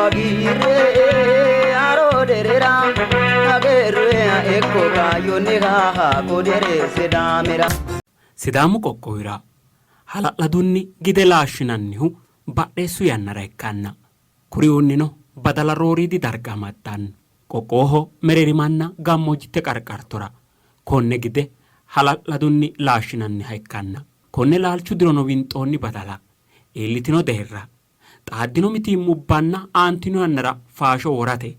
Hagiirre haaro derera hageerru ikko kaayyonniha hakko dere Sidaamira. Sidaamu qoqqowira hala'ladunni gide laashshinannihu badheessu yannara ikkanna, kuriuunnino badala rooriidi darga amaddanno. Qoqqowoho mereerimanna gammoojjitte qarqartora konne gide hala'ladunni laashshinanniha ikkanna, konne laalchu dirono winxoonni badala iillitino deerra, xaaddino mitiimmubbanna aantino yannara faasho worate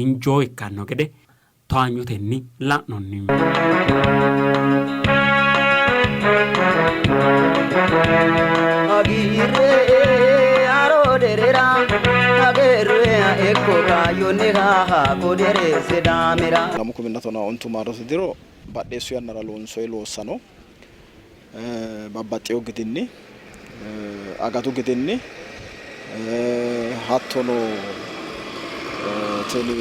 injoo ikkanno gede towaanyotenni la'noonni. Hagiirre haaro derera hageerru ikko kaayyonniha hakko dere Sidaamira. 2015 maarote diro badheessu yannara loonsoonni loossa no. Babbaxxeewo gidinni, agadu gidinni hattono tini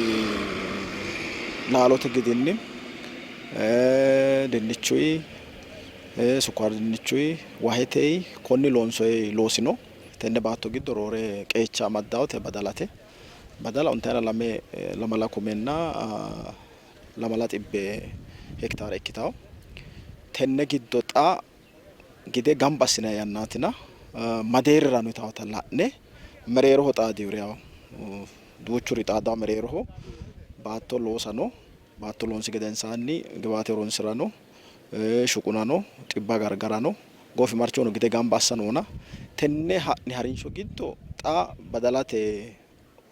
laalote gidinni dinnichuyi, sukkaar dinnichuyi, waheteyi konni loonsoyi loosi no. Tenne baatto giddo roore qeecha amaddawote badalate. Badala ontayina lame lamala kumenna lamala xibbe hektaare ikkitanno. Tenne giddo xa gide gamba assinanni yannaatina ma deerrira no yitawota la'ne mereeroho xaadinori yawo duuchuri xaadawo mereeroho baatto loosa no, baatto loonsi gedensaanni giwaate horonsira no, shuquna no, xibba gargara no, goofimarchohono gide gamba assa noona tenne ha'ni harinsho giddo xa badalate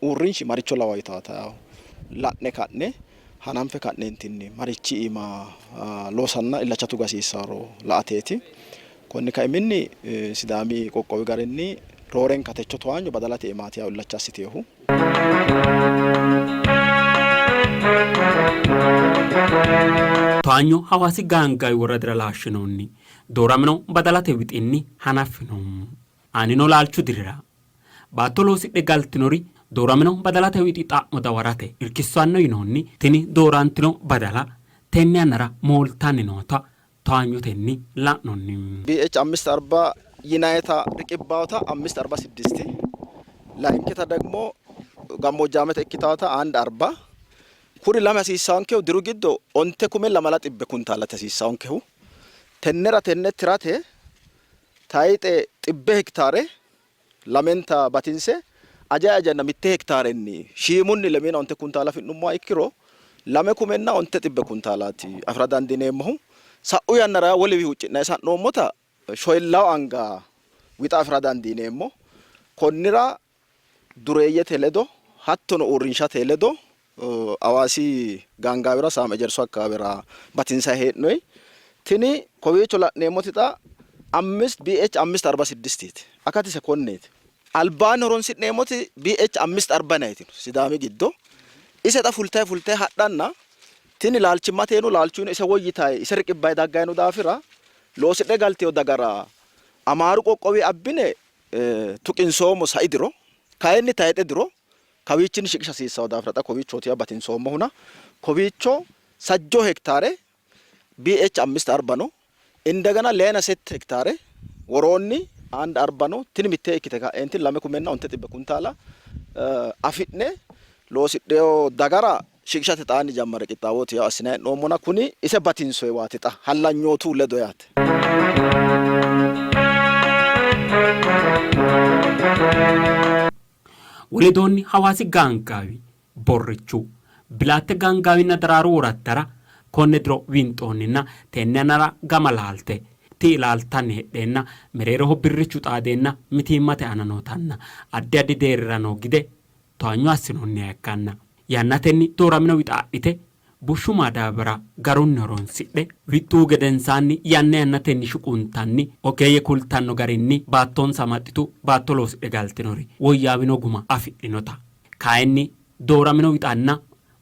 uurrinshi maricho lawa yitaata la'ne ka'ne hananfe ka'neentinni marichi iima loosanna illacha tuga hasiissaworo la''ateeti. Konni kaiminni Sidaami qoqqowi garinni roorenka techo towaanyo badalate iimaati yawo illacha assitinohu. Towaanyo Hawaasi Gaangaawi woradira laashshinoonni dooramino badalate wixinni hanaffino. Aanino laalchu dirira Baatto loosidhe galtinori dooramino badalate wixi xa'mo dawarate irkissanno yinoonni tini doorantino badala tenne yannara mooltanni noota towaanyotenni la'noonni. BH አምስት አርባ yinayita riqibbaawota አምስት አርባ ስድስት layinkita ደግሞ gammoojjaamete ikkitaawota አንድ አርባ kuri lame hasiissaonkehu diru giddo onte kume lamala xibbe kuntaalate hasiissaonkehu tennera tenne tirate Tayixe xibbe hektaare lamenta batinse ajayi ajanna mitte hektaarenni shiimunni lemiina onte kuntaala afi'nummoha ikkiro lame kumenna onte xibbe kuntaalaati afi'ra dandiineemmohu. Sa'u yannara wolewi huucci'nanni sa'noommota shoyillawo anga wixa afi'ra dandiineemmo. Konnira dureeyyete ledo hattono uurrinshate ledo Hawaasi gaangaawira Saam Ejersu akkawaawera batinsanni hee'noonni. Tini kowiicho la'neemmoti xa አምስት ቢኤች አምስት አርባ ስድስቲiti. Akatise konneeti. Albaanni horonsi'neemmoti ቢኤች አምስት አርባ yinanniti no Sidaami giddo. Ise xa fultayi fultayi hadhanna tini laalchimmateno laalchuyino ise woyyitayi ise riqibbayi daggayi no daafira loosidhe galtino dagara Amaaru qoqqowi abbine tuqinsoommo sai diro, kayinni tayixe diro kawiichinni shiqisha hasiissanno daafira xa kowiichooti batinsoommohuna kowiicho sajjoo hektaare BH አምስት አርባ no, indegena leena sette hektaare woroonni አንድ አርባ no, tini mitte ikkite ka'eentinni lame kumenna onte xibbe kuntaala afi'ne loosidhino dagara shiqishate xaanni jammare qixxaawooti yawo assinanni hee'noommona kuni ise batinsoyiwaati xa hallanyootu ledo yaate. Woledoonni Hawaasi Gaangaawi, Borrichu, Bilaatte Gaangaawinna Daraaru woraddara konne diro winxoonninna tenne yannara gama laalte ti'i laaltanni heedheenna mereeroho birrichu xaadeenna mitiimmate aana nootanna addi addi deerrira noo gide towaanyo assinoonniha ikkanna yannatenni dooramino wixa adhite bushshu maadaabara garunni horonsidhe wixxuhu gedensaanni yanna yannatenni shuquntanni ogeeyye kultanno garinni baattonsa amaxxitu baatto loosidhe galtinori woyyaawino guma afidhinota kayinni dooramino wixanna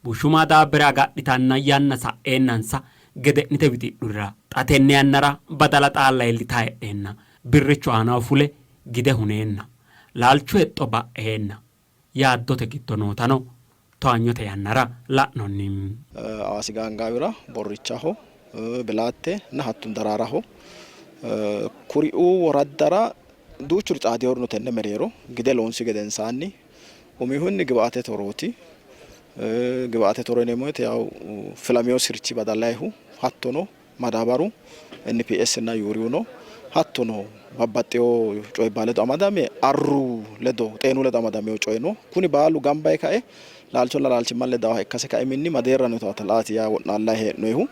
bushshu maadaabbara agadhitanna yanna sa'eennansa gede'nite wixidhurira xa tenne yannara badala xaalla iillitanni heedheenna birrichu aanaho fule gide huneenna laalchu hexxo ba'eenna yaaddote giddo nootano towaanyote yannara la'noonni. Hawaasi gaangaawira, Borrichaho, Bilaatte nna hattono Daraaraho kuriuu woraddara duuchuri xaadinori no tenne mereero gide loonsi gedensaanni. Umihunni gibaatete horooti. Gibaatete horo yineemmo woyte yaw filamino sirchi badalayihu hattono madaabaru NPS na Yuuriyu no hattono babbaxxewo coyibba ledo amadame arru ledo xeenu ledo amadamino coyi no. Kuni baalu gamba yee kae laalchonna laalchimma ledawoha ikkase kaiminni madeerra noota laati yaa wo'naallayi hee'noyihu.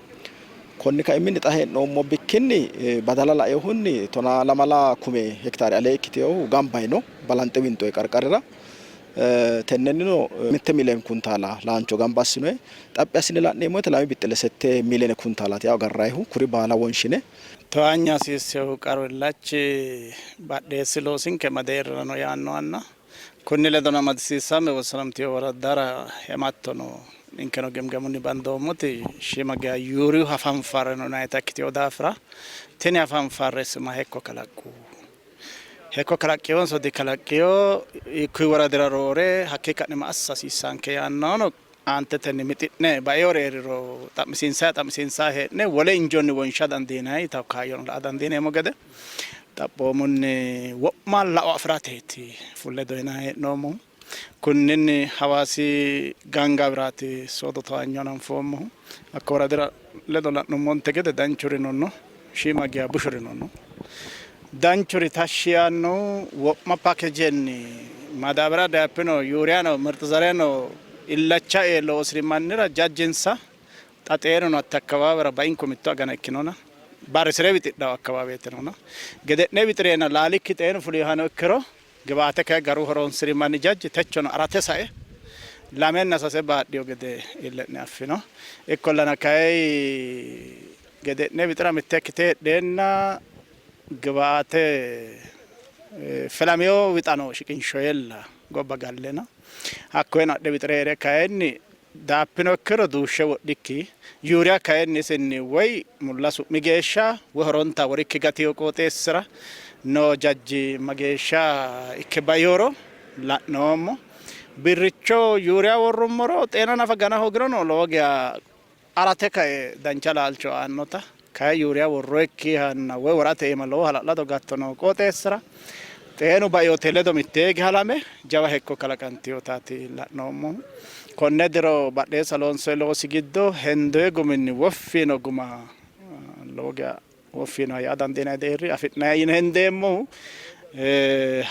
Konni kaiminni xa hee'noommo bikkinni badala lainohunni tonaa lamala kume hektaare alee ikkitinohu gamba yino balanxe winxoyi qarqarira. Tennennino mitte miiliyen kuntaala laancho gamba assinoyi. Xaphi assine la'neemmo woyte lame bixxille sette miiliyeene kuntaalaati yawo agarrannihu. Kuri baala wonshine. Towaanyo hasiissehu qaru illachi badheessi loosinke ma deerrira no yaannohanna Konni ledono amadisiisame wossanantino woraddara hemattono ninkeno gimgamunni bandoommoti shiima geya Yuuriyu hafanfarreno yinannita ikkitino daafira tini hafanfarre isi ma hekko kalaqqu? Hekko kalaqqinonso dikalaqqino? Hiikkuyi woradira roore hakkii ka'ne ma assa hasiissaanke yaannohano aantetenni mixi'ne bainore hee'riro xa'misiinsayi xa'misiinsayi hee'ne wole injonni wonsha dandiinanni yitanno kaayyono la'a dandiineemmo gede xaphoomunni wo'ma lao afi'rateeti fulle doyinanni hee'noommohu. Kunninni Hawaasi gaangaawiraati soodo towaanyo hananfoommohu. Hakko woradira ledo la'nummonte gede danchurino no, shiima geya bushurino no. Danchuri tashshi yaannohu wo'ma paakejenni madaabara, daappino, yuuriyano, mirxi zareno illacha ee loosiri mannira jajjinsa xa xeenuno hatte akkawaawera bainku mitto agana ikkinona barrisire wixidhanno akkawaaweetinona gede'ne wixireena laalikki xeenu fulinohano ikkiro giwaate kayi garu horoonsiri manni jajji techono arate sae lamenna sase baadhiyo gede ille'ne affino. Ikkollana kayi gede'ne wixira mitte ikkite heedheenna giwaate filamino wixano shiqinshoyella gobba gallena hakkoyeno adhe wixire hee're kayinni Daappino ikkiro duushshe wodhikki, Yuuriya kayinni isinni woy mulla su'mi geeshsha woy horonta worikki gatino qooxeessira noo jajji mageeshsha ikke bainoro la'noommo. Birricho Yuuriya worrummoro xeena nafa gana hoogirono lowo geya arate kae dancha laalcho aannota, kayi Yuuriya worroyikkihanna woy worate iima lowo hala'lado gatto noo qooxeessira xeenu bainote ledo mitteege halame jawa hekko kalaqantinotaati la'noommohu. Konne diro badheessa loonsoonni loosi giddo hendoonni guminni woffi yiino guma lowo geya woffi yiinoha yaa dandiinanni deerri afi'nanni yine hendeemmohu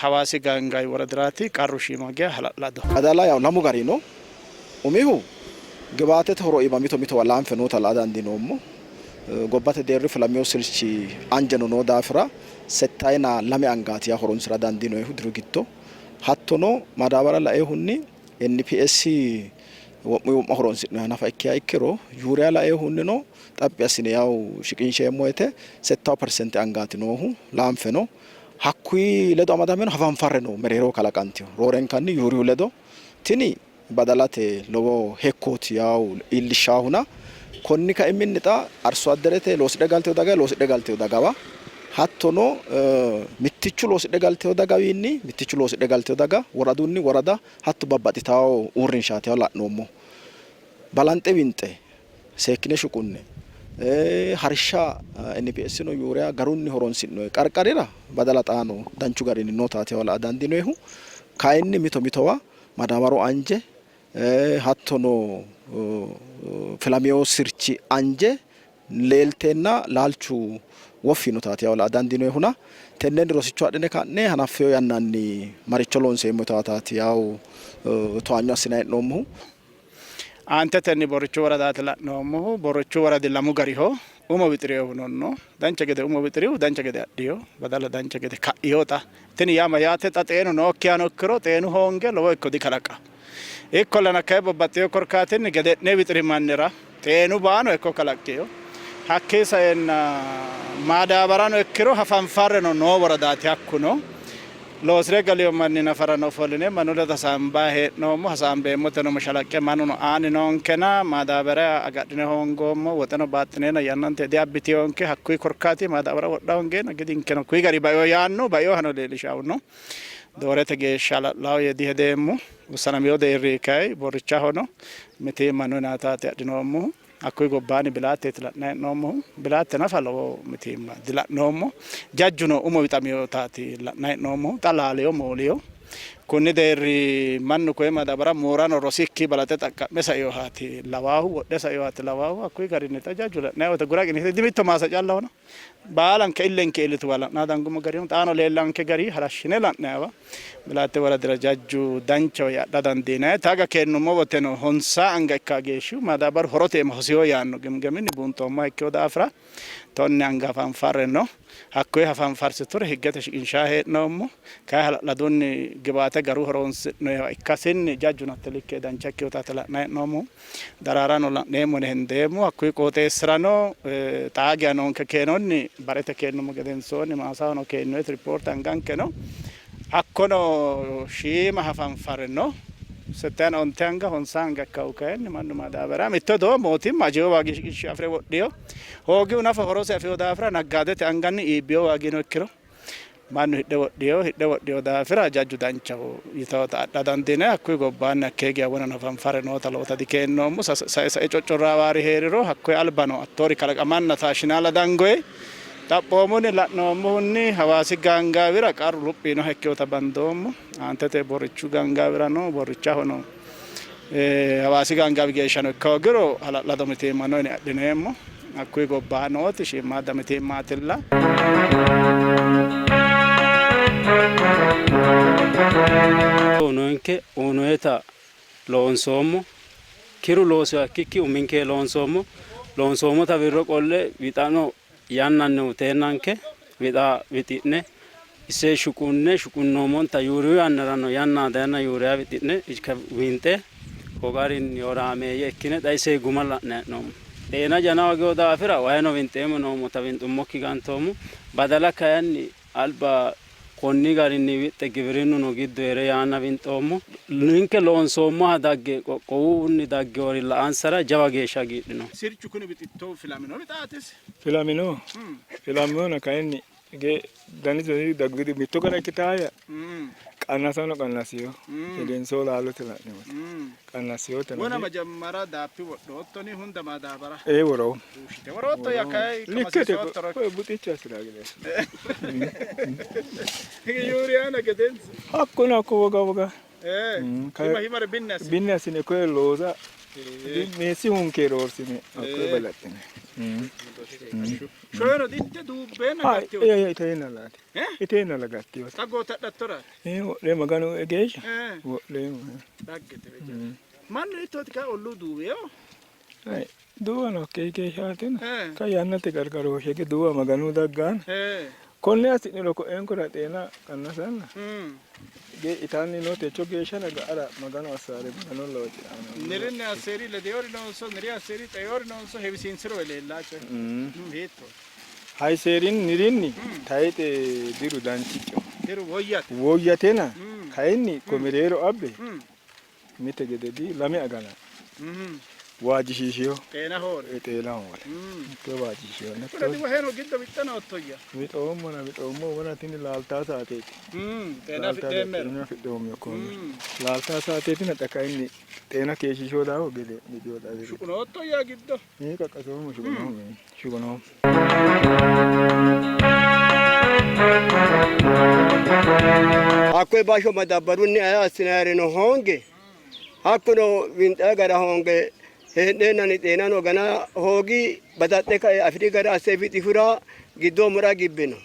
Hawaasi Gaangaawi woradiraati. Qarru shiima geya hala'ladoho. Badala yawo lamu gari no. Umihu giwaatete horo iima mito mitowa laanfe noota la'a dandiinoommo. Gobbate deerri fulamino sirchi anjeno noo daafira settayina lame angaati yaa horonsira dandiinoyihu diru giddo. Hattono madaabara lainohunni NPS wo'munni wo'ma horonsi'noyiha nafa ikkiha ikkiro Yuuriya lainohunnino xaphi assine yawo shiqinsheemmo woyte settawu persente angaati noohu laanfe no. Hakkuyi ledo amadameno hafanfarre no mereeroho kalaqantino roorenkanni Yuuriyu ledo. Tini badalate lowo hekkooti yawo iillishshaahuna konni kaiminni xa arsoadderete loosidhe galtino daga loosidhe galtino dagawa hattono mittichu loosidhe galtino dagawiinni mittichu loosidhe galtino daga woradunni worada hatto babbaxxitawo uurrinshaati yawo la'noommo. Balanxe winxe seekkine shuqunne harishsha NPS no yuuriya garunni horonsi'noyi qarqarira badala xaano danchu garinni nootaati yawo la'a dandiinoyihu. Kayinni mito mitowa madaabaru anje hattono filamino sirchi anje leelteenna laalchu woffi yinotaati yawo la'a dandiinoyihuna tennenni rosicho adhine ka'ne hanaffino yannanni maricho loonseemmo yitaataati yawo towaanyo assinanni hee'noommohu. Aantetenni Borrichu woradaati la'noommohu. Borrichu woradi lamu gariho. Umo wixirinohuno no. Dancha gede umo wixirihu dancha gede adhino. Badala dancha gede ka'ino xa. Tini yaa mayyaate xa xeenu nookkihano ikkiro xeenu hoonge lowo ikko dikalaqanno. Ikkollana kayi babbaxxino korkaatinni gede'ne wixiri mannira xeenu baano ikko kalaqqino. Hakkii saenna maadaabarano ikkiro hafanfarreno noo woradaati hakkuno. Loosi're galino manni nafarano ofolline mannu ledo hasaambanni hee'noommo. Hasaambeemmoteno mashalaqqe mannuno aanni noonkena maadaabara agadhine hoongoommo. Woxeno baaxxineenna yannante diabbitinonke. Hakkuyi korkaati maadaabara wodha hoongeenna gidinkeno kuyi gari baino yaanno bainohano leellishanno. Doorete geeshsha hala'laho yee dihedeemmo. Wossanamino deerri kayi borrichahono mitiimma no yinanitaati adhinoommohu. Hakkuyi gobbaanni Bilaatteeti la'nanni hee'noommohu. Bilaatte nafa lowo mitiimma dila'noommo. Jajjuno umo wixaminotaati la'nanni hee'noommohu. Xa laalino moolino. Kunni deerri mannu koye madaabara moorano rosikki balaxe xaqqa'me sainohaati lawaahu, wodhe sainohaati lawaahu. Hakkuyi garinni xa jajju la'nanni woyte gura qiniite dimitto maasa callahona baalanka illenke iillituwa la'nanni dangummo gari xaano leellanke gari halashshine la'nanniwa Bilaatte woradira jajju danchaho yee adha dandiinanni. Taga keennummo woteno honsaa anga ikka geeshshihu madaabaru horote iima hosino yaanno gimgaminni buunxoommoha ikkino daafira tonne anga hafanfarre no. Hakkoye hafanfarsiture higgete shiqinshanni hee'noommo. Kayi hala'ladunni gibaate garu horoonsi'noyiha ikkasinni jajjuno hatte likke dancha ikkinotaati la'nanni hee'noommohu. Daraarano la'neemmo yine hendeemmo. Hakkuyi qooxeessirano xaa geya noonke keenonni barete keennummo gedensoonni maasahono keennoyiti ripoorte anganke no. Hakkono shiima hafanfarre no. Settayina onte anga honsaa anga ikkahu kayinni mannu madaabara mitto doo mootimma ajino waagi shiqishshe afi're wodhiyo. Hoogihu nafa horose afino daafira naggaadete anganni iibbiyo waagino ikkiro mannu hidhe wodhiyo hidhe wodhiyo daafira jajju danchaho yitawota adha dandiinanni. Hakkuyi gobbaanni hakkee geya wonano hafanfare noota lowota dikeennoommo. Sae sae coccorraawaari hee'riro hakkoye albano hattoori kalaqamanna taashshinalla dangoyi. Xaphoomunni la'noommohunni Hawaasi gaangaawira qarru luphi yiinoha ikkinota bandoommo. Aantete Borrichu gaangaawirano Borrichahono Hawaasi gaangaawi geeshshano ikka hoogiro hala'lado mitiimma no yine adhineemmo. Hakkuyi gobbaa nooti shiimmaadda mitiimmaatilla. Uyinonke uyinoyita loonsoommo. Kiru loosoha ikkikki uminke loonsoommo. Loonsoommota wirro qolle wixano yannanni uteennanke wixa wixi'ne ise shuqunne shuqunnoommonta yuuriyu yannarano yanna dayenna yuuriya wixi'ne winxe ko garinni horaameeyye ikkine xa ise guma la'nanni hee'noommo. Xeena jana hoogino daafira wayino winxeemmo noommota winxummokki gantoommo. Badala kayinni alba konni garinni wixxe giwirinnuno giddo hee're yaanna winxoommo. Ninke loonsoommoha dagge qoqqowunni daggewori la'ansara jawa geeshsha hagiidhino. Sirchu kuni wixittohu filamino wixaatisi? Filamino, filamihuna kayinni hige danisi dagiri mitto gara ikkitaaya qannasano qannasiyo gedenso laalote la'neemmote qannasiyote Wona majammara daappi wodhoottoni hunda madaabara ee worowo duushite worootto ya kayi likkete qamasiisoottoro koye buxicho assira gede Yuuriyana gedensi hakkuno hakko woga woga hima himare binni assine binni assine koye loosa meessi hunkee roorsine hakkoye balaxxine Shoyeno ditte duubbeenna gattino. Iteenna laati. Iteenna la gattino. Xa gootadhattoraati. Wodhee Maganu geeshsha wodheemmo. Dhaggete. Mannu hiittooti kayi olluu duuweyo? Duuwano hakkeyi geeshshaatina. Ka yannate gargarooshshe duuwa Maganu daggaana. Konne assi'niro ko'eenkura xeena qannasanna ge itanni no techo geeshshana ga'ara Maganu assaare Magano lawacci'ranno. Nirinni asseeri ledeyori noonso niri asseeri xeyori noonso heewisiinsiro leellaa coyi hiitto? Hayseerin nirinni tayixe diru danchicho. Diru woyyate. Woyyatena kayinni ko mereero abbe Mite gede di lame agana waajjishiishiyo. Xeena hoole. Xeena hoole. Mitto waajjishiyo. Kuni di waheno giddo wixxa noottoyya? Wixoommona wixoommo wona tini laaltaa saateeti. Xeena afidheemmero. Xeena afidhoommo konne. Laaltaa saateetina xa kayinni xeena keeshshiishiyo daafo gede mixiyo xa. Shuqunoottoyya giddo? Ee qaqqasoommo shuqunoommo shuqunoommo. Hakkoye bashsho madabbarunni aye assinayireno hoonge hakkuno winxayi gara hoonge hee'neennanni xeenano gana hoogi badaxxe kae afi'ri gara asse wixihura giddo mura gibbino.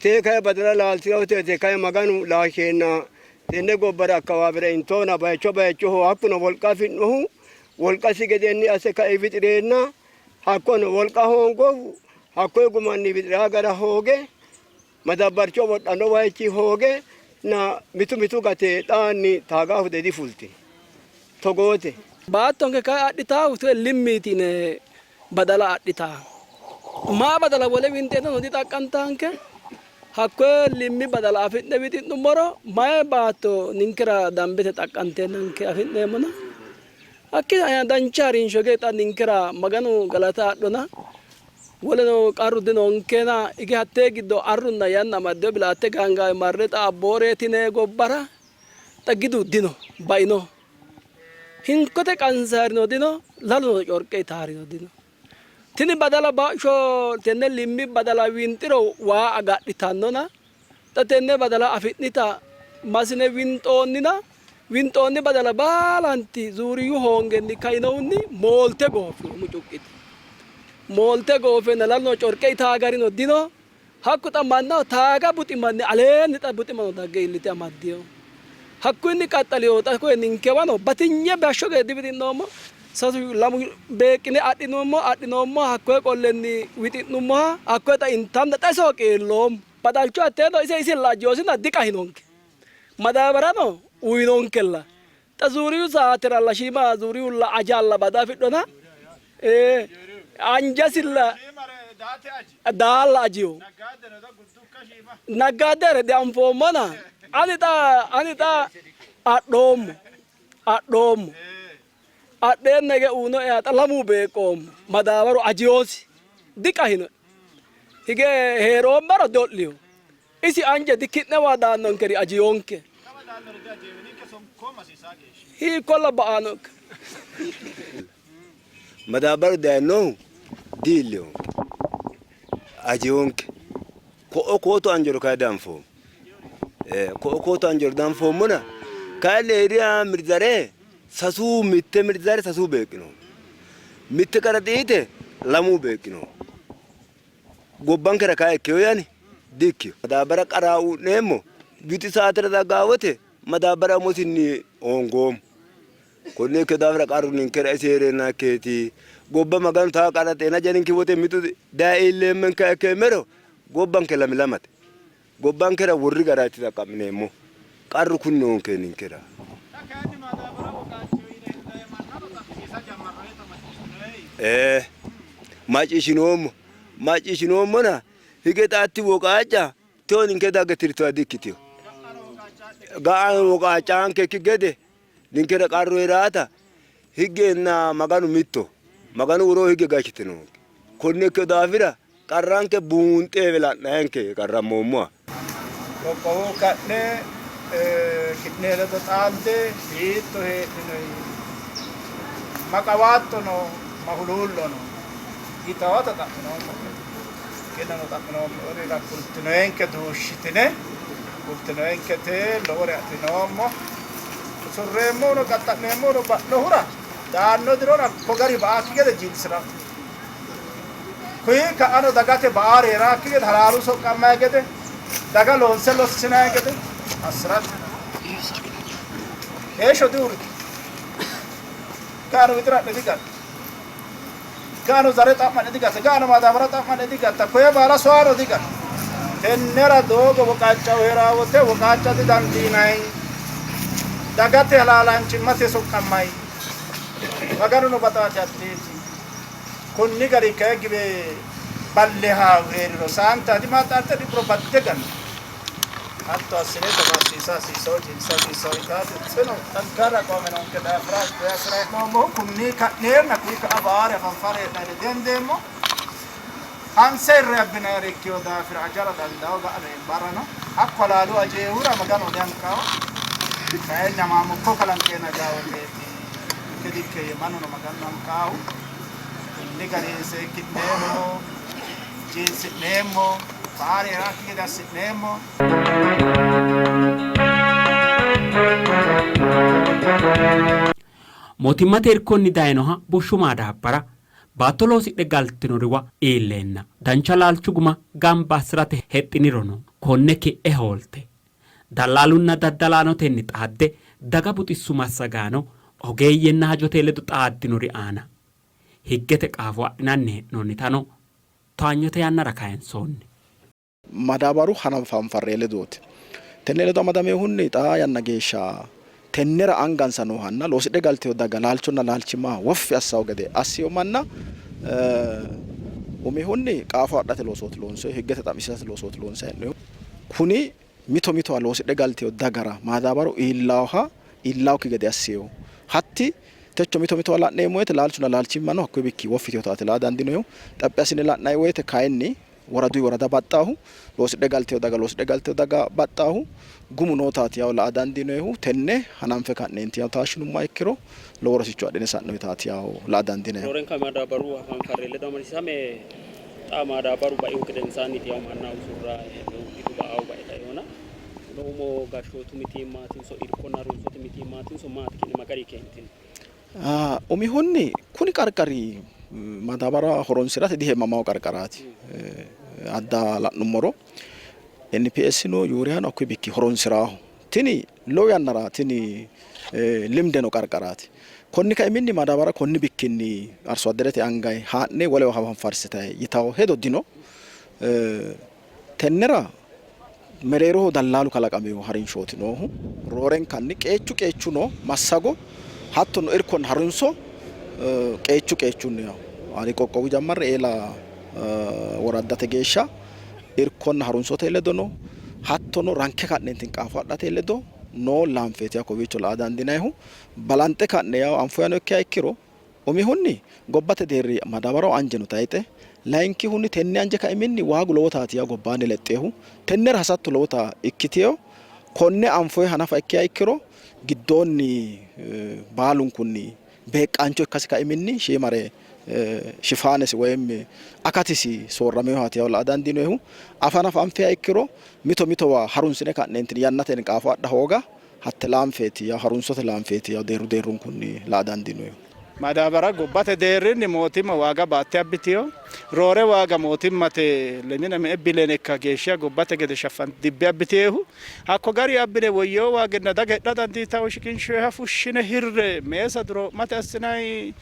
Tee kayi badala laaltinote te kayi Maganu laashsheenna tenne gobbara akkawaawera intoona bayicho bayichoho hakkuno wolqa afi'nohu wolqasi gedeenni asse kae wixi'reenna Hakkono wolqa hoongohu hakkoye gumanni wixi'ra gara hooge madabbarcho wodhanno waychi hooge na mitu mitu gate xaanni taaga hude difultino. Togoote. Baattonke kayi adhitaahu tue limmiiti yine badala adhitaa. Maa badala wole winxeennano dixaqqantaanke. Hakkoye limmi badala afi'ne wixi'nummoro mayi baatto ninkera dambete xaqqanteennanke afi'neemmona. Hakki dancha harinsho hige xa ninkera Maganu galata adhona, woleno qarru dinonkena, hige hattee giddo arrunna yanna amaddino bilaatte gaangaawe marre xa Abbooreeti yinanni gobbara xa gidu dino, baino. Hinkote qansaarino dino, laluno corqe itaarino dino. Tini badala bashsho tenne limmi badala winxiro waa agadhitannona, xa tenne badala afi'nita masine winxoonnina winxoonni badala baalanti zuuriyu hoongenni kainohunni moolte gooffino mucuqqite. Moolte goofeenna laluno corqe itaa garino dino. Hakku xa mannaho taaga buximanni aleenni xa buximano dagge iillite amaddino. Hakkuyinni qaxxalino xa koye ninkewano batinye bashsho gede diwixi'noommo. Sasu lamu beeqqine adhinummo adhinoommoha hakkoye qollenni wixi'nummoha hakkoye xa intanna xa iso qeelloommo. Badalcho hatteeno ise isilla ajjosina diqahinonke. Madaabarano uyinonkella. Xa zuuriyu saateralla shiima zuuriyulla ajalla bada afidhona ee anjasilla daalla ajiyo. Naggaadere dianfoommona ani xa ani xa adhoommo adhoommo adheenna hige uyinoeha xa lamu beeqqoommo madaabaru ajiyosi diqahinoe. Hige hee'roommero do'liyo. Isi anje diki'newa daannonkeri ajiyonke. Hiikkolla ba'anonke. Madaabbaru dayinohu diillihonke, ajihonke. Ko'o kootu anjoro kayi danfoommo. Ko'o kootu anjoro danfoommona kayi leeriya mirzare sasu mitte mirzare sasu beeqqinoommo. Mitte qaraxiite lamu beeqqinoommo. Gobbankera kayi ikkeyo yaani di-ikkeyo. Madaabbara qara u'neemmo wixi saatera daggaa wote madaabbara umosinni hoongoommo. Konne ikkino daafira qarru ninkera isi hee'reenna ikkeeti. Gobba Maganu taa qarra xeena janinke wote mitu daye iilleemmenka ikkeemmero gobbanke lami lamate. Gobbankera worri gara itti xaqqa'mineemmo. Qarru kuni noonke ninkera. Ee, macciishshinoommo. Macciishshinoommona hige xa hatti woqaacca tewo ninke dagge tirtoha di''ikkitino. Ga'ano woqaaccankekki gede ninkera qarru hee'raata higgenna Maganu mitto. Maganu woroo higge gashshite noonke. Konne ikkino daafira Qarranke buunxewe la'nanke qarrammoommoha. Qoqqowo ka'ne ki'ne ledo xaande hiitto heedhinoyi? Ma qawaatto no? Ma huluullo no? Yitawota xa'minoommo'ne. Ki'neno xa'minoommo'nerira kultinoyenke duushshitine kultinoyenkete lowore adhinoommo. Usurreemmohuno qaxxa'neemmohuno ba'nohura daanno dirono hakko gari ba'akki gede jiilsi'rate. Kuyi ka'ano dagate ba'aari hee'raakki gede, halaalu soqqammayi gede, daga loonse lossinayi gede assi'rate. Heeshsho diuurritino. Ga'ano wixi'ra'ne digatta. Ga'ano zare xa'ma'ne digatta. Ga'ano madaabara xa'ma'ne digatta. Koye baala soyaano digatta. Tennera doogo woqaaccaho hee'raa wote woqaacca didandiinayi. Dagate halaalaanchimmate soqqammayi. Maganuno baxaati hatteeti. Konni gari kayi giwe balleha hee'riro saantaati maaxaarte dhibbiro badde ganno. Hatto assine tamaarsiisa hasiissawo cinsa hasiissawo yitaati tsino xankarra qoome noonke daafira hatto assina hee'noommohu kunni ka'neenna kuyi ka'a baare afanfare hee'nayre dendeemmo. Hanse irre abbinayre ikkino daafira ajara dandawo ga'ano barrano hakko halaalu ajeehura Magano dihanqawo. Kayinni hamaamukko kalanqeena jaawoteeti. Ikke dikke yee mannuno Maganu hanqaahu. Konni garinni seekki'neemmo, ciinsi'neemmo, baare hee'rakki gede assi'neemmo. Mootimmate irkonni dayinoha bushshu maadaabbara baatto loosidhe galtinoriwa iilleenna dancha laalchu guma gamba assi'rate hexxinirono konne ki'e hoolte Dallaalunna daddalaanotenni xaadde daga buxissu massagaano, ogeeyyenna hajote ledo xaaddinori aana higgete qaafo adhinanni hee'noonnitano towaanyote yannara kayinsoonni. Madaabaru hananfanfarree ledooti. Tenne ledo amadaminohunni xaa yanna geeshsha tennera angansa noohanna loosidhe galtino daga laalchonna laalchimma woffi assanno gede assino manna umihunni qaafo adhate loosooti loonsoonnihu, higgete xa'misiisate loosooti loonsanni hee'noonnihu. Kuni mito mitowa loosidhe galtino dagara maadaabaru iillawoha iillawokki gede assino. Hatti techo mito mitowa la'neemmo woyte laalchunna laalchimmano hakkuyi bikki woffi yitinotaati laa dandiinoyihu. Xaphi assine la'nanni woyte kayinni woraduyi worada baxxaahu, loosidhe galtino daga loosidhe galtino daga baxxaahu gumu nootaati yawo la'a dandiinoyihu. Tenne hananfe ka'neenti yawo taashshinummoha ikkiro lowo rosicho adhine sa'noyitaati yawo la'a dandiinayihu. Roorenka maadaabaru hafanfarre ledo amadisiisame Xa maadaabaru baihu gedensaanniiti yawo manna usurra hee'nohu gidu ba'aahu bae kainohuna. Umo gashshootu mitiimmaatinso irkonna harunsote mitiimmaatinso maati ki'ne ma garinni keentini? Umihunni kuni qarqari madaabara horonsi'rate dihemamawo qarqaraati. Adda la'nummoro NPS no Yuuriyano hakkuyi bikki horonsi'raaho. Tini lowo yannara tini limde no qarqaraati. Konni kaiminni madaabara konni bikkinni arso adderete angayi haa'ne wolewa hafanfarsitayi yitawo hedo dino. Tennera mereeroho dallaalu kalaqamino harinshooti noohu. Roorenkanni qeechu qeechu no massago hattono irkonna harunso qeechu qeechunniho. Ali qoqqowu jammarre eela woraddate geeshsha irkonna harunsote ledo no hattono ranke ka'neentinni qaafo adhate ledo noo laanfeeti kowiicho la''a dandiinannihu. Balanxe ka'ne yawo anfoyano ikkiha ikkiro Umihunni, gobbate deerri madaabaraho anje no tayixe, layinkihunni tenne anje kaiminni waagu lowotaati yaa gobbaanni lexxinohu, tennera hasatto lowota ikkitino, konne anfoyi hanafa ikkiha ikkiro giddoonni baalunkunni beeqqaancho ikkasi kaiminni shiimare shifaanesi woyim akatisi soorraminohaati yaa la''a dandiinoyihu. Afa nafa anfiha ikkiro mito mitowa harunsine ka'neentinni yannatenni qaafo adha hooga Hatte laanfeeti yaw harunsote laanfeeti yaw deerru deerrunkunni la'a dandiinoyihu. Madaabara gobbate deerrinni mootimma waaga baatte abbitino. Roore waaga mootimmate lemina me''e biliyoone ikka geeshsha gobbate gede shaffante dibbe abbitinohu. Hakko gari abbine woyyino waaginna daga hidha dandiitanno shiqinshoyiha fushshine hirre meessa duroo'mate assinanni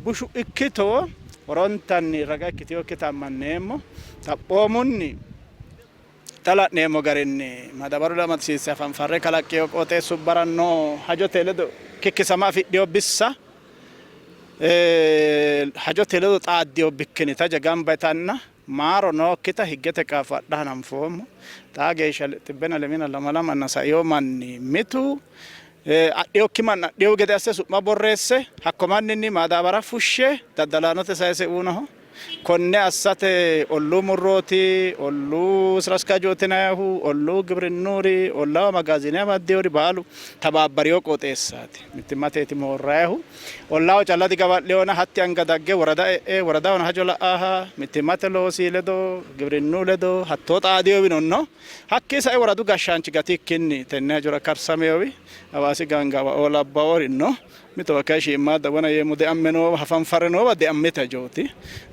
bushu ikkito horontanni raga ikkitinokkita ammanneemmo. Xaphoomunni Xa la'neemmo garinni madabaru amadisiisse hafanfarre kalaqqino qooxeessubbara noo hajote ledo kikkisama afidhino bissa hajote ledo xaaddino bikkinni taje gamba yitanna maaro nookkita higgete qaafo adha hananfoommo. Xaa geeshsha xibbena lemina lamala manna saino manni mitu adhinokki manna adhinohu gede asse su'ma borreesse hakko manninni madaabara fushshe daddalaanote sayise uyinoho. Konne assate olluu murrooti, olluu sira askaajooti yinannihu, olluu gibrinnuri, ollaaho magaaziine amaddinori baalu tabaabbarino qooxeessaati. Mittimmateeti moorrayihu. Ollaaho calla digawa'linona hatti anga dagge worada e'e woradahono hajo la'aaha mittimmate loosi ledo, gibrinnu ledo hattoo xaadinowino no. Hakkii sae woradu gashshaanchi gatikkinni tenne hajora karsaminowi Hawaasi gaangaawaoo labbaori no. Mitowa kayi shiimmaadda wona yeemmo deamme noowa hafanfarre noowa deammete hajooti.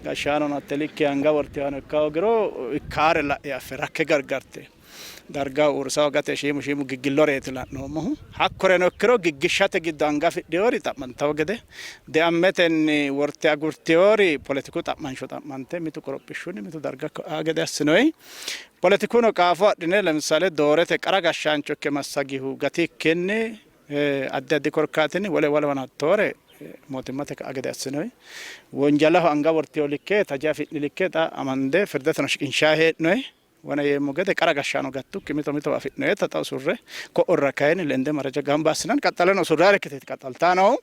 Gashshaanono hatte likke anga wortinohano ikka hoogiro ikkaare la'e affe rakke gargarte dargaho uurrisa hoogate shiimu shiimu giggilloreeti la'noommohu. Hakkoreno ikkiro giggishshate giddo anga afidhinori xa'mantanno gede deammetenni worte agurtinori poletiku xa'mansho xa'mante mitu qorophishshunni mitu darga aa gede assinoyi. Poletikuno qaafo adhine lemissale doorete qara gashshaancho ikke massagihu gatikkinni Addi addi korkaatinni wole wolewano hattoore mootimmate ka'a gede assinoyi. Wonjalaho anga wortino likke, taje afi'ni likke xa amande firdeteno shiqinshayi hee'noyi. Wona yeemmo gede qara gashshaano gattukki mito mitowa afi'noyita xa usurre ko'orra kayinni lende maraja gamba assinanni qaxxaleno usurrayire ikkiteeti qaxxaltayi noohu.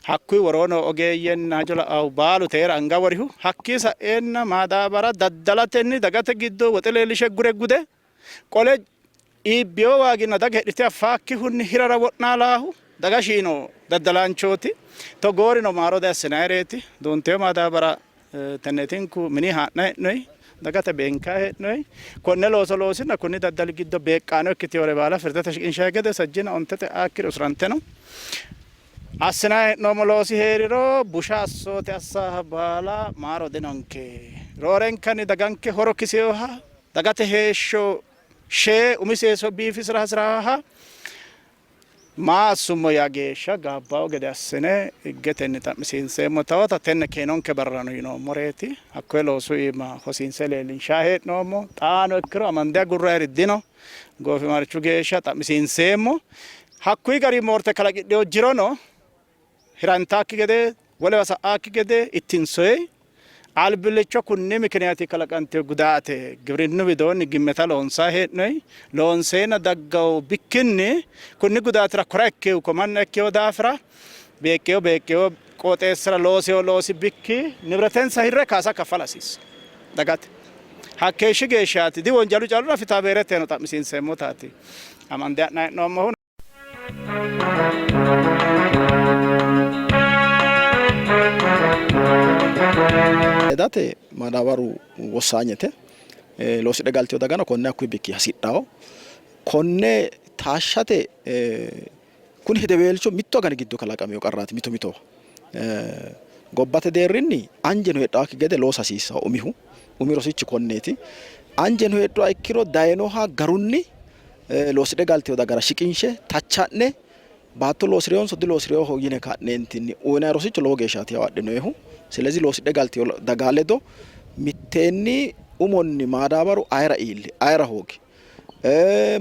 Hakkuyi woroo noo ogeeyyenna hajo la'aahu baalu teera anga worihu. Hakkii sa'eenna maadaabara daddalatenni dagate giddo woxe leellishe gure gude Qole iibbino waaginna daga hidhite affaakkihunni hirara wo'naalaahu daga shiino daddalaanchooti. Togoorino maaro diassinannireeti. Duuntino madaabara tenneetinku mini haa'nanni hee'noyi, dagate beenkanni hee'noyi. Konne looso loosinna kunni daddali giddo beeqqaano ikkitinore baala firdete shiqinshanni gede sajjina ontete aakkiri usurante no. Assinanni hee'noommo loosi hee'riro busha assoote assaaha baala maaro dinonke. Roorenkanni daganke horo kisinoha Dagate heeshsho shee umisi heeshsho biifisira hasi'raaha maa assummo yaa geeshsha gaabbawo gede assine higgetenni xa'misiinseemmo tawata tenne keenonke barrano yinoommoreeti. Hakkoye loosu iima hosiinse leellinshanni hee'noommo. Xaano ikkiro amande agurrayiri dino. Goofimarchu geeshsha xa'misiinseemmo. Hakkuyi garinni moorte kalaqidhino jirono hirantaakki gede, wolewa sa'aakki gede ittinsoyi. Albillicho kunni mikiniyaati kalaqantino gudaate gibirinnu widoonni gimmeta loonsanni hee'noyi. Loonseenna daggawo bikkinni kunni gudaatira kora ikkeehu ko manna ikkeeho daafira beeqqeewo beeqqeewo qooxeessira looseewo loosi bikki nibiretensa hirre kaasa kaffala hasiissa dagate. Hakkeeshshi geeshshaati di wonjalu callura fitaabeereteno xa'misiinseemmotaati amande ha'nanni hee'noommohu. Ledate madaabaru wossaanyete. Loosidhe galtino dagano konne hakkuyi bikki hasidhanno. Konne taashshate kuni hedeweelcho mittu agani giddo kalaqamino qarraati mito mitowa. Gobbate deerrinni anjeno heedhannokki gede loosa hasiissanno umihu. Umi rosichi konneeti. Anjeno heedhuha ikkiro dayinoha garunni loosidhe galtino dagara shiqinshe tacha'ne baatto loosi'rehonso diloosi'reho yine ka'neentinni uyinanni rosicho lowo geeshshaati yawo adhinoehu. Silezi loosidhe galtino daga ledo mitteenni umonni maadaabaru ayera iilli, ayera hoogi,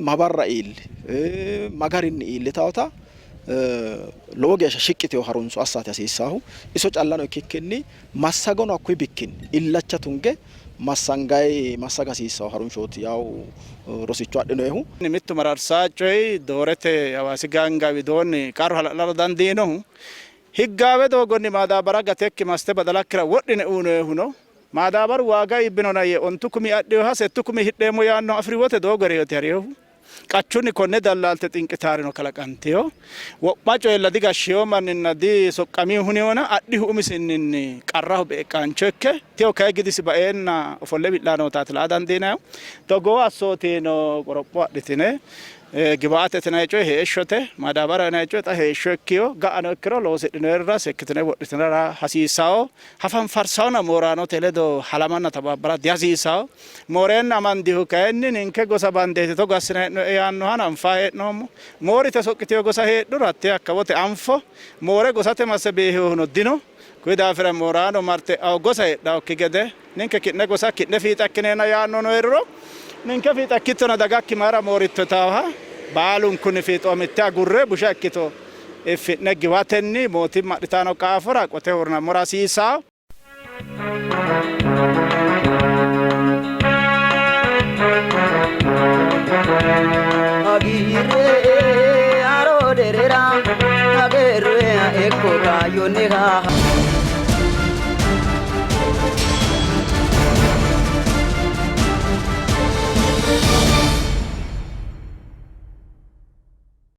mabarra iilli, magarinni iillitawota lowo geeshsha shiqqi yitewo harunso assaati hasiissaahu. Iso callano ikkikkinni massagono hakkuyi bikkinni illacha tunge massangayi massaga hasiissawo harunshooti yawo rosicho adhinoehu. Mittu mararsaa coyi Doorete Hawaasi gaanga widoonni qarru hala'lara dandiinohu higgaawe doogonni maadaabbara gatekki massite badalakkira wodhine uyinoehuno maadaabaru waaga iibbinona yee ontu kumi adhinoha settu kumi hidheemmo yaannoha afiri wote doogo reyote harinohu qachunni konne dallaalte xinqitaarino kalaqantino. Wo'ma coyella digashshino manninna disoqqamino hunihona adhihu umisinninni qarraho beeqqaancho ikke teyo kayi gidisi baeenna ofolle wi'laa nootaati la'a dandiinannihu. Togoo assootino qoropho adhitine Gibaate yinanni coyi heeshshote, madaabara yinanni coyi xa heeshsho ikkino, ga'ano ikkiro loosidhinoyirira seekkitine wodhitinara hasiisanno. Hafanfarsaawonna mooraanote ledo halamanna tabaabbara dihasiisanno. Mooreenna amandihu kayinni ninke gosa bandeeti togo assine hee'noyi yaannohano anfanni hee'noommo. Moorite soqqitino gosa heedhuro hattee hakkawote anfo. Moore gosate masse beehinohuno dino. Kuyi daafira mooraano marte e'anno gosa heedhannokki gede ninke ki'ne gosa ki'ne fiixa ikkineena yaannohuno hee'riro ninke fiixa ikkittona dagakki mayira mooritto yitaaha baalunkunni fiixoomitte agurre busha ikkito effi'ne giwatenni mootimma adhitanno qaafora qote uurrinammora hasiisanno. Hagiirre haaroo dheerera hageerre ekko kaayyonniha.